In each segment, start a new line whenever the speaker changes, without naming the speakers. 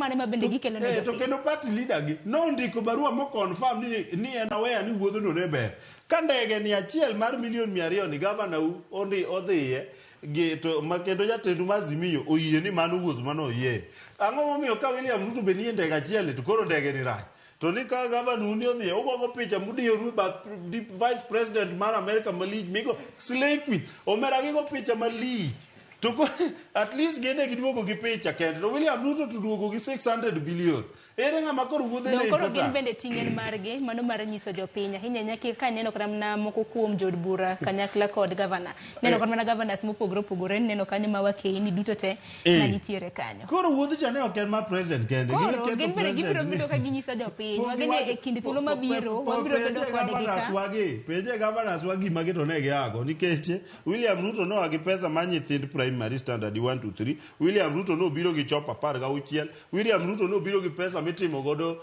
mane ma bende gikelo ne
Eh, to
jopiny?
kendo party leader gi nondiko barua mo confirm ni en aware ni wuodhno ne ber. Ka ndege ni achiel mar milion 200 ni gavana u ondi odhiye gi to ma kendo jatendu mar Azimio oyie ni mano wuoth mane oyie. Ang'o momiyo ka William Ruto be nie ndege achiel ni to koro ndege ni rach? To ni ka gavana u ni odhiye ugogo picha mudiyoru e bath vice president mar America malich migo slay queen. Omera gigo picha malich. To ko, at least gin ne giduogo gi picha kende. To William Ruto to duogo gi 600 billion. Ere ng'ama koro wuodhe ne
Dong koro gin
important?
bende ting' en margi mano mar nyiso jopiny ahinya ahinya ka neno kata mana moko kuom jood bura kanyakla kod gavana neno kata mana governors mopogore opogore neno kanyo ma wakeini duto te manitiere kanyo.
Koro wuodh cha ne ok en mar president kende.
Koro gin bende gibiro bedo ka ginyiso jopiny wagene e kind thuolo mabiro wabiro bedo kodgi ka.
Wagi, penje governors wagi magi to ne giago nikech William Ruto noa gi pesa mar nyithind primary standard 1 to 3. William Ruto nobiro gi chop 16. William Ruto nobiro gi pesa mitimo godo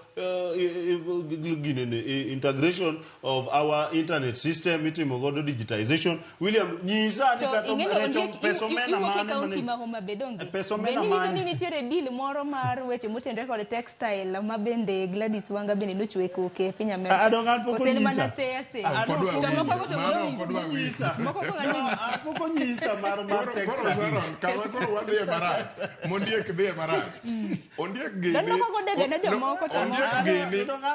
ginene integration of our internet system mitimo godo digitization. William nyisa ni
To
kata
ing'eyo
recho
ondiek
pesa omena
iwuok e
mane
kaunti
mane
ma Homa Bay donge?
Pesa
Be
omena
niwinjo
mane?
ni nitiere deal moro mar weche motenore kod textile ma bende Gladys Wanga bende nochwe koke e piny Amerka?
Ah, dong' an pok
Koso en mana
onyisa.
seya seya?
Ah,
Ok odwa
To
winjo.
moko go to
Mano ok odwa winjo.
Onyisa.
Moko go
No, ah, pok onyisa mar
Koro koro
textile.
Sharon, kama koro wadhiye marach. Mondiek dhiye marach. Ondiek gini.
Don moko go dege ne jomoko to
Ondiek
moko-
gini.
Dong' an